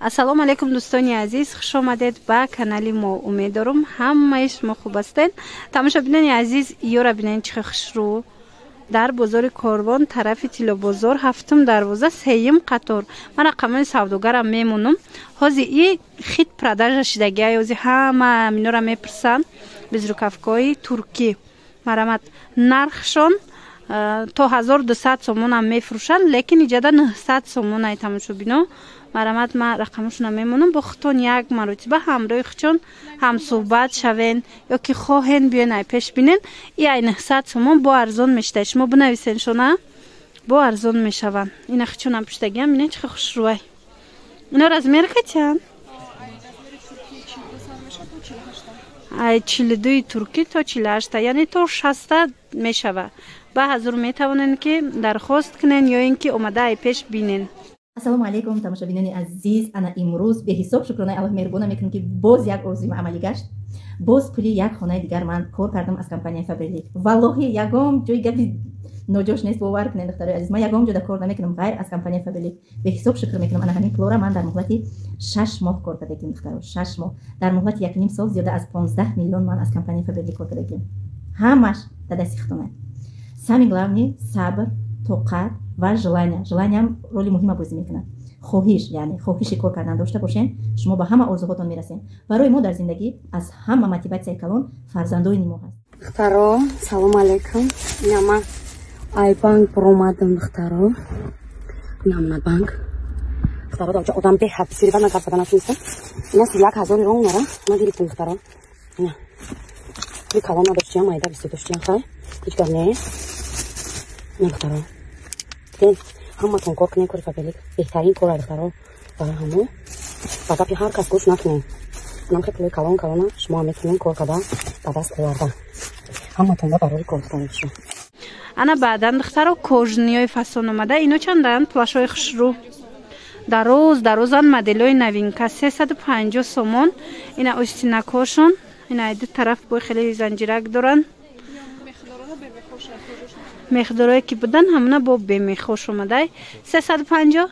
Ассалому алайкум, дӯстони азиз, хуш омадед ба канали мо. Умед дорум, ҳамаи шумо хуб ҳастед. Тамошобинони азиз, ёра бинед, чӣ хушрӯ. Дар бозори Корвон, тарафи Тиллобозор, ҳафтум дарвоза, сеюм қатор. Ман рақамои савдогарам мемонам. Ҳози и хит продажа шидагия, ҳози ҳама минора мепурсанд. Безрукавкаҳои туркӣ, марамат, нархшон то 1200 сомонам мефурӯшанд, лекин иҷада 900 сомонай. Тамошобино, марамат, ман рақамошона мемонам, бо худтон як маротиба ҳамроҳи худшон ҳамсӯҳбат шавен ё ки хоҳен, биёен, ай пеш бинен. И ай 900 сомон бо арзон мешида. Шумо бинависен шона, бо арзон мешаванд. Ина худшонам пуштагиам, бинен, чӣ хушрӯай. Ино размер катян? Ай 42-и туркӣ то 48-та, яъне то 60-та мешава. Ба ҳазур метавонен, ки дархост кунен ё ин ки омада ай пеш бинен. Ассалому алайкум, тамошобинони азиз. Ана имрӯз беҳисоб шукронаи Аллоҳ меҳрубона мекунем, ки боз як орзуи амалӣ гашт. Боз пули як хонаи дигар ман кор кардам аз компанияи Фаберлик. Валлоҳи, ягон ҷои гапи ноҷош нест, бовар кунед, духтарои азиз, ман ягон ҷода кор намекунам, ғайр аз компанияи Фаберлик. Беҳисоб шукр мекунам. Ана ҳамин пулора ман дар муҳлати 6 моҳ кор кардагим, духтаро, 6 моҳ. Дар муҳлати якним сол зиёда аз 15 миллион ман аз компанияи Фаберлик кор кардагим. Ҳамаш дар дасти худтона. Самый главный сабр, тоқат ва желание. Желаниям роли муҳима бозӣ мекунад. Хоҳиш, яъне хоҳиши кор кардан дошта бошен, шумо ба ҳама орзуҳотон мерасен. Барои мо дар зиндагӣ аз ҳама мотиватсияи калон фарзандони мо ҳаст. Духтаро, салому алайкум. Инама ай банк буромадам, духтаро. Инамна банк, духтаро, даҷа одам беҳад бисёри. Баъд ман гап зада натунистам. Ина 31 000 рон мара ма гирифтам, духтаро. Ина пули калон надоштиям, майда бисёр доштиям. Хай, ҳеҷ гап не. Ина, духтаро, дидем, ҳаматон кор кунем. Кори Фаберлик беҳтарин кора, духтаро. Барои ҳамо ба гапи ҳар кас гӯш накунем. Манам хе пулои калон калона шумо ҳам метавонем кор карда ба даст оварда. Ҳаматон ба барори кор, духтаро. Ана баъдан, духтаро, кожаныйҳои фасон омада. Ино чанданд? Плащҳои хушрӯ, дароз дарозан, моделҳои новинка, 350 сомон. Ина остинакҳошон, ина ду тараф бо хеле занҷирак доранд. Мехдорое ки будан, ҳамона бо бемехош омадай. 350,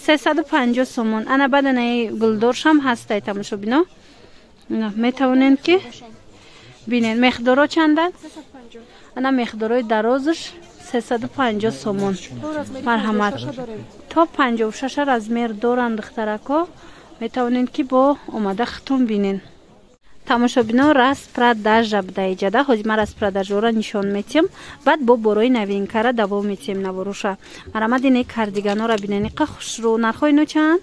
350 сомон. Ана баъд анаи гулдоршам ҳастай, тамошобино, метавонед, ки бинед. Мехдоро чанданд? Ана мехдорои дарозш 350 сомон. Марҳамат, то 56-а размер доранд, духтарако. Метавонед, ки бо омада хутун бинед. Тамошобино, распродажа буда иҷада. Ҳозир ман распродажаро нишон метиҳам, баъд бо борои новинкара давом метиҳем наворуша. Марамад, ине кардиганора бинен, иқа хушрӯ. Нархҳои ино чанд,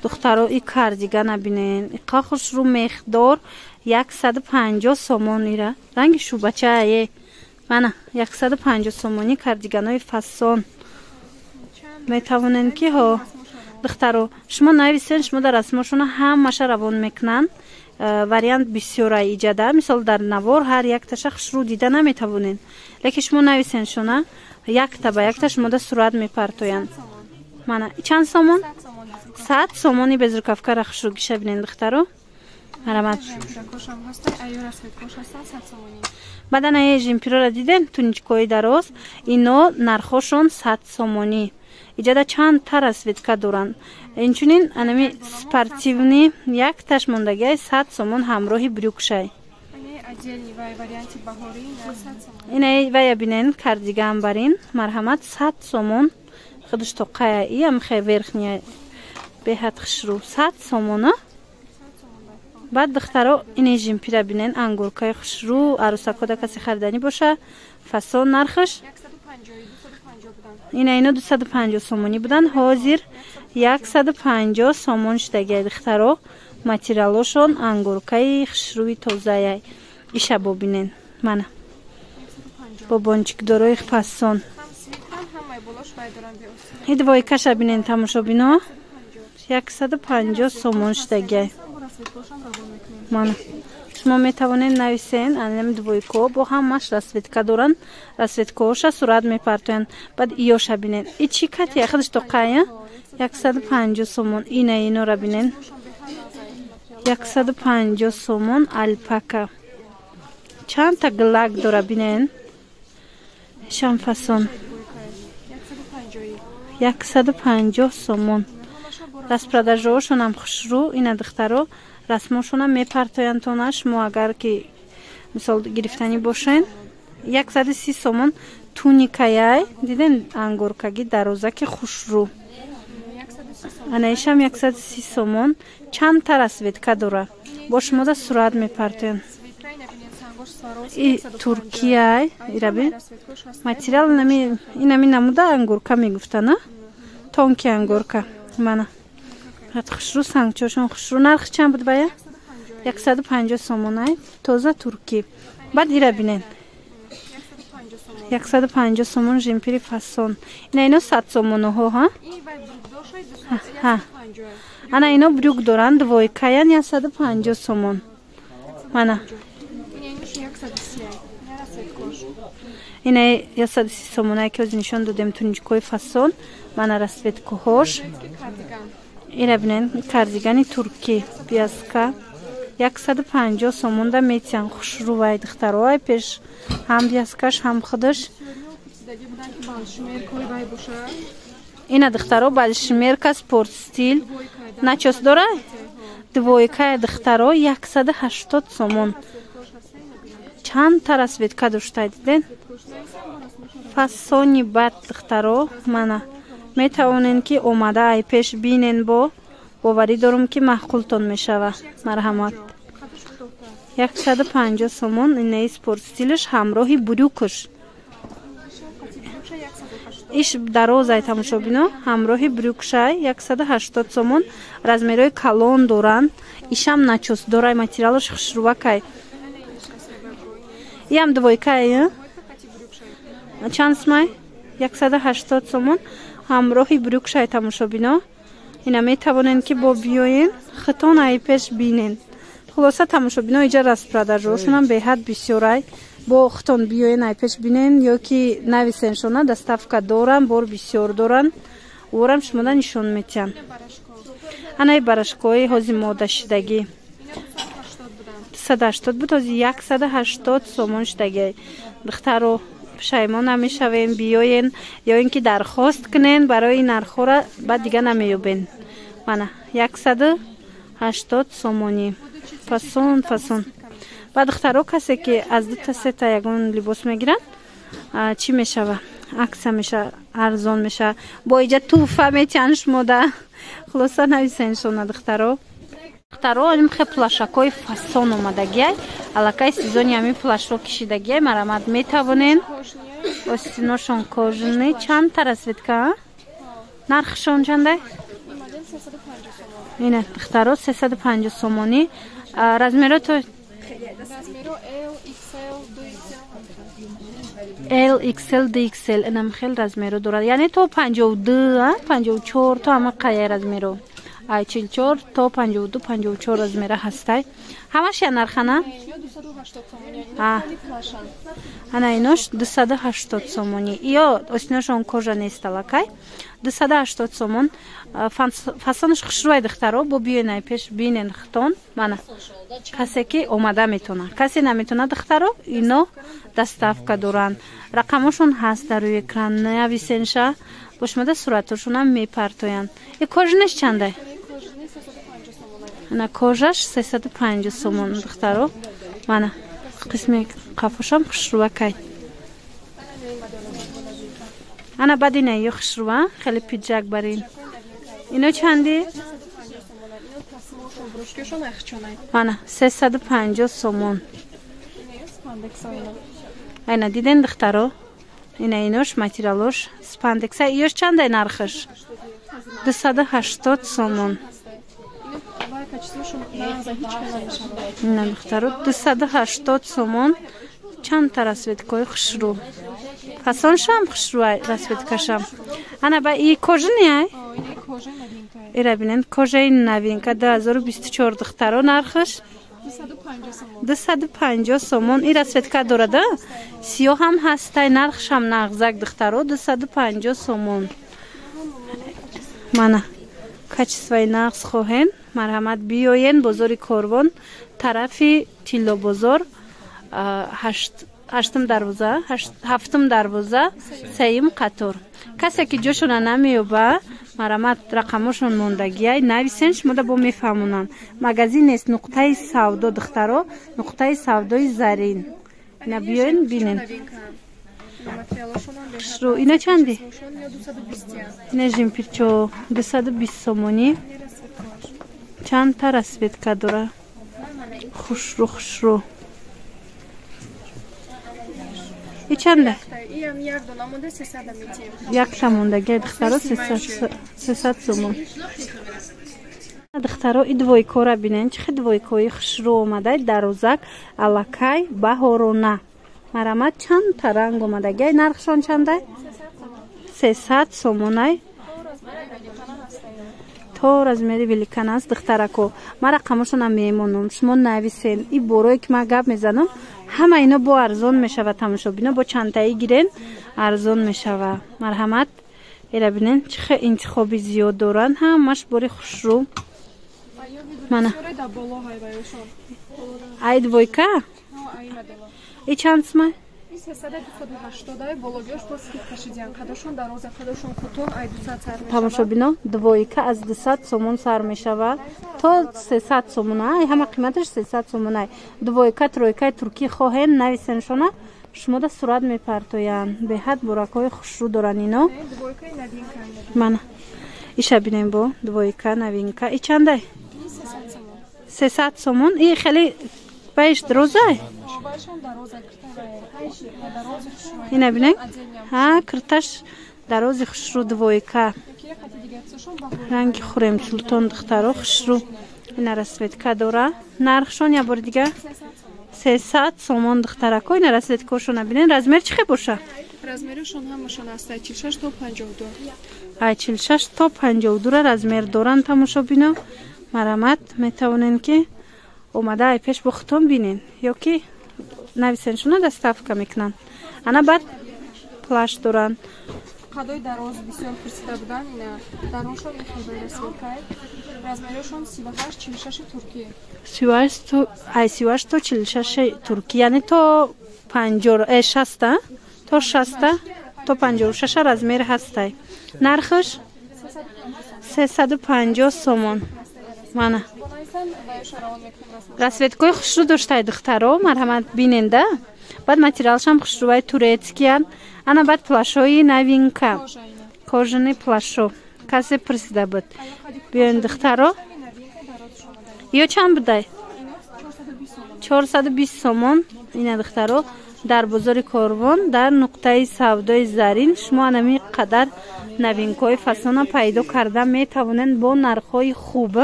духтаро? И кардигана бинен, иқа хушрӯ, мехдор, 150 сомон. Ира ранги шӯбачае. Мана, 150 сомонӣ кардиганои фасон. Метавонен, ки ҳо, духтаро, шумо нависен, шумо дар расмошона ҳамаша равон мекунанд. Вариант бисёра иҷада. Мисол, дар навор ҳар якташа хушрӯ дида наметавонед, лекин шумо нависен шона, якта ба якта шумода сурат мепартоянд. Мана, чанд сомон? 100 сомони безрукавкара хушрӯ гиша бинен, духтаро, марамат. Баъдан ае жемпирора диден, туничкои дароз, ино нархошон 100 сомонӣ. Иҷада чанд та расцветка доранд. Инчунин анами спортивный якташ мондагиай, 100 сомон, ҳамроҳи брюкшай. Ина вая бинен, кардиган барин, марҳамат, 100 сомон. Худаш тоқая иам хе верхняя беҳад хушрӯ, 100 сомона. Баъд, духтаро, ине жемпира бинен, ангуркаи хушрӯ. Арӯсакода касе хариданӣ боша, фасон. Нархаш ина ино 250 сомонӣ буданд, ҳозир 150 сомон шудагиай, духтаро. Материалошон ангуркаи хушрӯи тозаяй. Иша бобинен, мана, бо бончикдорои фасон. И двойкаша бинен, тамошобино, 150 сомон шудагиай. Мана, шумо метавонед нависен. Анами двойко бо ҳамаш расцветка доранд, расцветкаоша сурат мепартоянд. Баъд иёша бинен, и чӣ катия, худаш тоқая, 150 сомон. Ина инора бинен, 150 сомон. Альпака чандта глак дора, бинен, шамфасон. 150 сомон. Распродажаҳошонам хушрӯ. Ина духтаро, расмошонам мепартоянд тона. Шумо агар ки мисол гирифтанӣ бошен, 130 сомон туникаяй. Диден, ангоркаги дарозаки хушрӯ. Анаишам 130 сомон. Чандта расцветка дора, бо шумода сурат мепартоянд. И туркияй, ираби материал инами намуда ангорка мегуфтана, тонкий ангорка. Мана хушрӯ, сангчошон хушрӯ. Нархи чанд буд бая? 150 сомонай, тоза туркӣ. Баъд ира бинен, 150 сомон жемпири фасон. Ина ино 100 сомоноҳо. Ҳа, ана ино брюк доранд, двойкаян, 150 сомон. Мана ина 130 сомонае, ки ҳозир нишон додем, туничкои фасон. Мана расцветкаҳош. Ира бинен, кардигани туркӣ пиаска 150 сомонда метиҳанд. Хушрӯвай, духтароай, пеш ҳам пиаскаш, ҳам худаш. Ина духтаро, балшмерка спорт стил начос дора, двойкая, духтаро, 180 сомон. Чандта расцветка доштай, диден, фасони бад, духтаро. Мана метавонен ки омада ай пеш бинен, бо боварӣ дорум, ки маъқултон мешава. Марҳамат, 150 сомон. Инаи спорт стилаш ҳамроҳи брюкаш, иш дарозай, тамошобино, ҳамроҳи брюкшай 180 сомон. Размерҳои калон доранд. Ишам начос дорай, материалаш хушрӯвакай. Иам двойкай, чанд смай? 180 сомон ҳамроҳи брюкшай, тамошобино. Ина метавонен ки бо биёен, хитон ай пеш бинен. Хулоса, тамошобино, иҷа распродажаҳошонам беҳад бисёрай. Бо хитон биёен, ай пеш бинен ё ки нависеншона, доставка доран, бор бисёр доран, ворам шумода нишон метиҳанд. Анаи барашкои ҳози мода шидагӣ 280 буд, ҳози 180 сомон шидагӣ. Духтаро, пушаймон намешавем, биёен ё ин ки дархост кунен, барои нархҳора баъд дига намеёбен. Мана 180 сомонӣ, фасон фасон. Ба духтаро, касе ки аз дута сета ягон либос мегиранд, чӣ мешава? Акция меша, арзон меша, бо иҷа туҳфа метиҳанд шумода. Хулоса, нависеншона, духтаро. Духтаро, хе плашакҳои фасон омадагиай, аллакай сезони ҳамин плашро кишидагиай. Марамат, метавонен. Остиношон кожаный. Чандта расцветка? Нархшон чандай? Ина, духтаро, 350 сомонӣ. Размеро то L, XL, DXL, инам хел размеро дорад, яъне то 52, 54, то ҳама қая размеро, ай 44 то 52, 54 размера ҳастай. Ҳамаш я нархана? Ана инош 280 сомонӣ. Ё остиношон кожа нест, аллакай 280 сомон. Фасонаш хушрӯай, духтаро, бо биёен ай пеш бинен хитон. Мана касе ки омада метона, касе наметона, духтаро, ино доставка доранд, рақамошон ҳаст дар рӯи экран, нависенша, бо шумода суратошонам мепартоянд. И кожанеш чандай? Ана кожаш 350 сомон, духтаро. Мана қисми қафошам хушрӯвакай. Ана баъд ина ё хушрӯва, хеле пиджак барин. Ино чанди? Мана 350 сомон. Айна диден, духтаро, ина инош материалош спандекса. Иёш чандай нархаш? 280 сомон. Ина, духтаро, 280 сомон. Чандта расцветкаҳои хушрӯ, фасоншам хушрӯ, расцветкашам. Ана ба и кожаный ай, ира бинен, кожаи новинка 2024, духтаро, нархаш 250 сомон. И расцветка дорада, сиёҳам ҳастай, нархшам нағзак, духтаро, 250 сомон. Мана качествои нағз хоҳем, марҳамат, биёен бозори Корвон, тарафи Тиллобозор, ҳаштум дарвоза, ҳафтум дарвоза, сеюм қатор. Касе ки ҷошона намеёба, марамат рақамошон мондагиай, нависен, шумода бо мефаҳмонанд. Магазин нест, нуқтаи савдо, духтаро, нуқтаи савдои Зарин. Ина биёен бинен. Хушрӯ. Ина чанди? Ина жимпирчо 220 сомонӣ. Чандта расцветка дора. Хушрӯ, хушрӯ. И чанда? Якта мондагиай, духтаро, 300 сомон. Духтаро, и двойкора бинен, чӣ хел двойкои хушрӯ омадай, дарозак, аллакай баҳорона. Марамат чандта ранг омадагиай, нархшон чандай? 300 сомонай. То размери великан аст, духтарако. Ман рақамошонам мемонам, шумо нависен. И борое ки ман гап мезанам, ҳама ино бо арзон мешава, тамошобино, бо чандтаи гирен арзон мешава. Марҳамат, ира бинен, чӣ хел интихоби зиёд доранд, ҳамаш бори хушрӯ. Мана. Ай двойка? И чанд сумай? Тамошобино, двойка аз 200 сомон сар мешава то 300 сомон. Ай ҳама қиматаш 300 сомонай. Двойка, тройкаи туркӣ хоҳем, нависеншона, шумода сурат мепартоянд. Беҳад буракҳои хушрӯ доранд ино. Мана. Иша бинем бо двойка, новинка. И чандай? 300 сомон. И хеле баиш дорозай? Ина бинем? Ҳа, кирташ дарози хушрӯ двойка. Ранги Хурем Султон, духтаро, хушрӯ. Ина расцветка дора. Нархшон я бори дига 300 сомон, духтарако. Ина расцветкошона бинен. Размер чӣ хел боша? Размерашон ҳамашон аст 46 то 52. Ай 46 то 52 размер доранд, тамошобино. Марамат метавонен ки омада ай пеш бо худтон бинен ё ки нависеншона доставка мекунанд. Ана баъд плаш доранд. Қадои дароз бисёр пурсида буданд. Ина дароншон ихелбаи расцветкай. Размерашон 38 46 туркӣ. 38 то ай 38 то 46 туркӣ, яъне то 50 60 то 60 то 56 размер ҳастай. Нархаш 350 сомон. Мана. Расцветкои хушрӯ доштай, духтаро, марҳамат биненда. Баъд материалшам хушрӯвай, турецкиян. Ана баъд плашои новинка. Кожаный плашо. Касе пурсида буд. Биёен, духтаро. Ё чанд будай? 420 сомон. Ина, духтаро, дар бозори Корвон, дар нуқтаи савдои Зарин шумо анами қадар новинкаҳои фасона пайдо карда метавонед бо нархҳои хуб.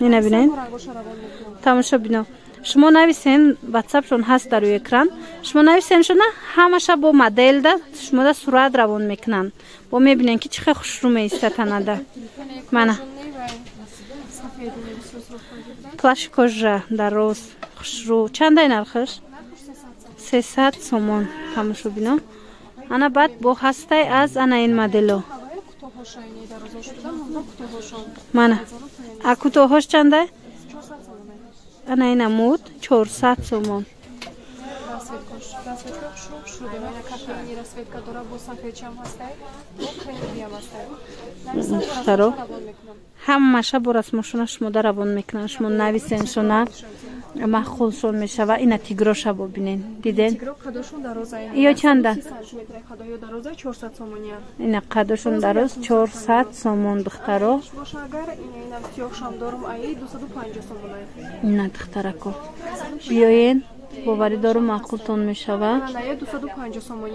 Ина бинед, тамошобино, шумо нависен, ватсапшон ҳаст дар рӯи экран. Шумо нависен шуна, ҳамаша бо моделда шумода сурат равон мекунанд. Бо мебинен ки чӣ хел хушрӯ меистад танада. Мана. Плащ кожа дароз хушрӯ. Чандай нархаш? 300 сомон, тамошобино. Ана баъд бо ҳастай аз ана ин модело. Мана. А кӯтоҳош чандай? Ана ина муд 400 сомон. Духтаро, ҳамаша бо расмошона шумода равон мекунанд. Шумо нависеншона, маъқулшон мешава. Ина тигроша бибинен. Диден? Ё чанда? Ина қадошон дароз 400 сомон, духтаро. Ина, духтарако, биёен, боварӣ дорум маъқултон мешава.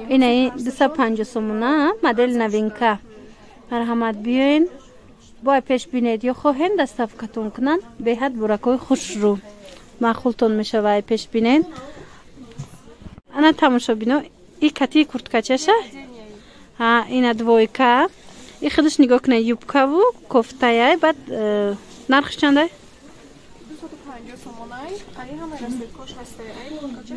Ина 250 сомона, модел новинка. Марҳамат, биёен, бояд пеш бинед ё хоҳем доставкатон кунанд. Беҳад буракҳои хушрӯ, маъқултон мешава, ай пеш бинед. Ана, тамошобино, и кати курткачаша. Ҳа, ина двойка. И худаш нигоҳ кунед, юбкаву кофтаяй. Баъд нархш чандай?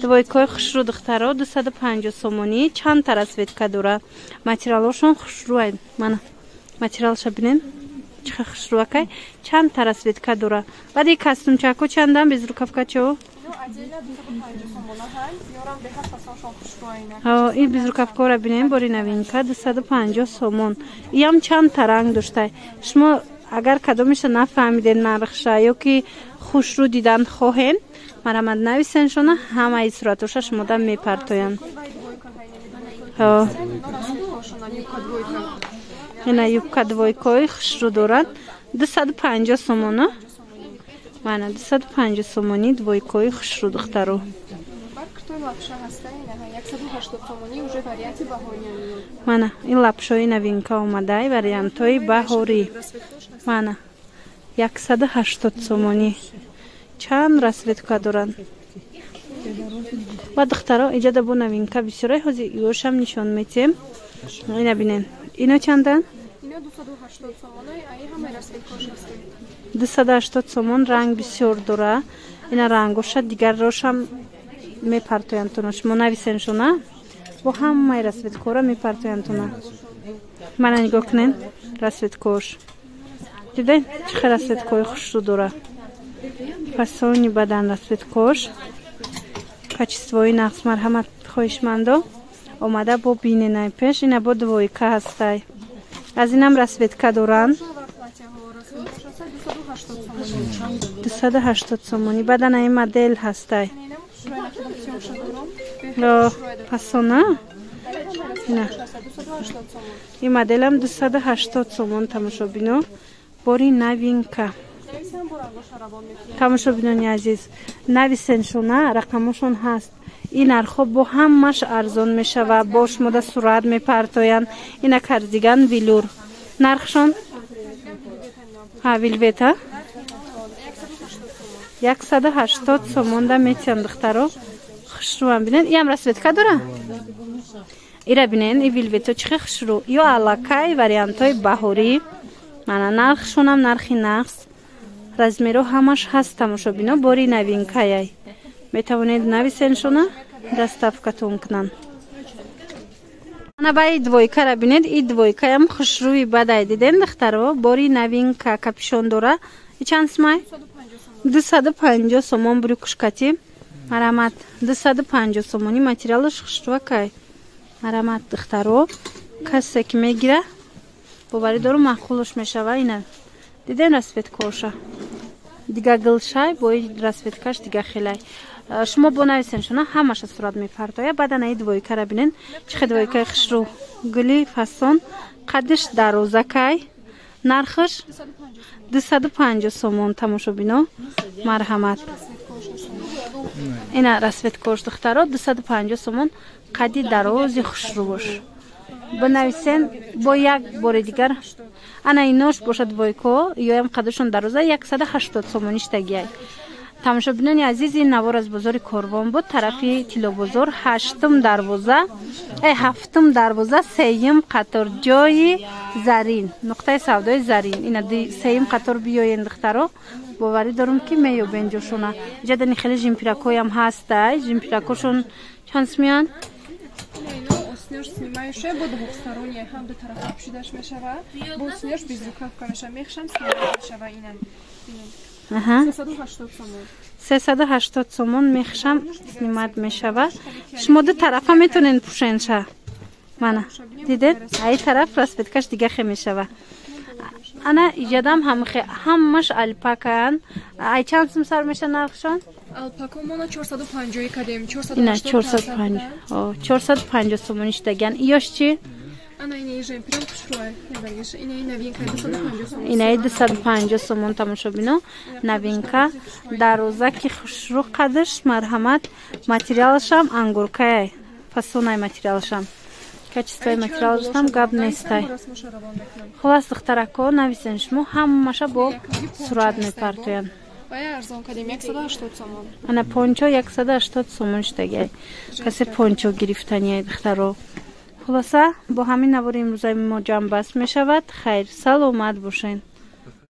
Двойкаи хушрӯ, духтаро, 250 сомонӣ. Чандта расцветка дора. Материалошон хушрӯай. Мана материалша бинен, чӣ хушрӯакай. Чандта расцветка дора. Баъд и костюмчако чандан, безрукавкачо? Ин безрукавкора бинем, бори новинка 250 сомон. Иам чанд та ранг доштай. Шумо агар кадомеша нафаҳмиден нархша ё ки хушрӯ дидан хоҳен, марҳамат нависеншона, ҳамаи суратоша шумода мепартоянд. Ина юбка двойкои хушрӯ дорад 250 сомона. Мана 250 сомони двойкои хушрӯ духтаро. Мана ин лапшои новинка омадай, вариантҳои баҳорӣ. Мана 180 сомонӣ. Чанд расцветка доранд. Ва духтаро иҷода бо новинка бисёрай, ҳозир ёшам нишон метиҳем. Ина бинен. Ино чандан? Ино 280 сомоной, ай ҳамаи расцветкош ҳастанд. 280 сомон ранг бисёр дора. Ина рангоша дигаррошам мепартоянд туна. Шумо нависеншона, бо ҳамаи расцветкора мепартоянд туна. Мана нигоҳ кунен расцветкош. Диден чӣ хел расцветкои хушрӯ дора. Фасони бадан расцветкош. Качествои нақс марҳамат хоҳишмандо. Омада бо биненай пеш, ина бо двойка ҳастай. Аз инам расцветка доранд. 280 сомонӣ. Бадан ин модел ҳастай. Пасона? Ина. Ин моделам 280 сомон тамошобино. Бори новинка. Тамошобинони азиз, нависеншона, рақамошон ҳаст. Ин нархҳо бо ҳамаш арзон мешава, бо шумода сурат мепартоянд. Ина кардиган велюр. Нархшон? Ҳа, вилвета? 180 сомонда метиҳанд духтаро. Хушрӯам бинен. Иам расцветка дора? Ира бинен, и вилвето чӣ хел хушрӯ. Ё аллакай вариантҳои баҳорӣ. Мана нархшонам нархи нақс. Размеро ҳамаш ҳаст тамошобино, бори новинкаяй. Метавонед нависеншона, доставкатон кунанд. Ана баи двойкара бинед, и двойкаям хушрӯи бадай диден духтаро, бори новинка капюшон дора. И чанд сумай? 250 сомон брюкушкати. Марамат 250 сомони, материалаш хушрӯакай. Марамат духтаро, касе ки мегира, боварӣ дорум маъқулш мешава. Ина дидем расцветкоша. Дига гулшай, бо расцветкаш дига хелай. Шумо бо нависеншона ҳамаша сурат мепартоя. Баъдан аи двойкара бинен, чӣ хел двойкаи хушрӯ, гули фасон, қадиш дарозакай, нархаш 250 сомон тамошобино. Марҳамат. Ина расцветкош духтаро 250 сомон, қади дарози хушрӯш. Бинависен бо як бори дигар. Ана инош бошад двойко, ёям қадашон дароза 180 сомонӣ штагиай. Тамошобинони азиз, ин навор аз бозори Корвон буд, тарафи Тилобозор, ҳаштум дарвоза, ҳафтум дарвоза, сеюм қатор, ҷои Зарин, нуқтаи савдои Зарин. Ина сеюм қатор биёен духтаро, боварӣ дорум ки меёбен ҷошона. Иҷадани хеле жимпиракоям ҳастай, жимпиракошон чанд сумиянд? Оснёш снимающая, бо двухсторонняя, ҳам ду тарафа пӯшидаш мешава, бо оснёш безрукавка мешава, мехшам снимаш мешава инам. 380 сомон. 380 сомон мехшам снимать мешава. Шумо ду тарафа метонен пӯшенша. Мана, дидед? Ай тараф расцветкаш дига хе мешава. Ана иҷадам ҳамхе ҳамаш алпакаан. Ай чанд сум сар меша нархшон? Алпако мона 450 кадем, 480. Ина 450. О, 450 сомониш даган. Иёш чи? Ана ина жемпирам хушрӯай, набагиш. Ина новинка 250 сомон. Ина 250 сомон тамошобино, новинка дарозаки хушрӯ қадаш, марҳамат. Материалашам ангуркай, фасонай материалашам. Качествои материалашам гап нестай. Хулас духтарако, нависен шумо ҳамаша бо сурат мепартоянд. Ана пончо 180 сомон штагиай. Касе пончо гирифтанияй духтаро. Хулоса бо ҳамин навори имрӯзаи мо ҷамъбаст мешавад. Хайр, саломат бошед.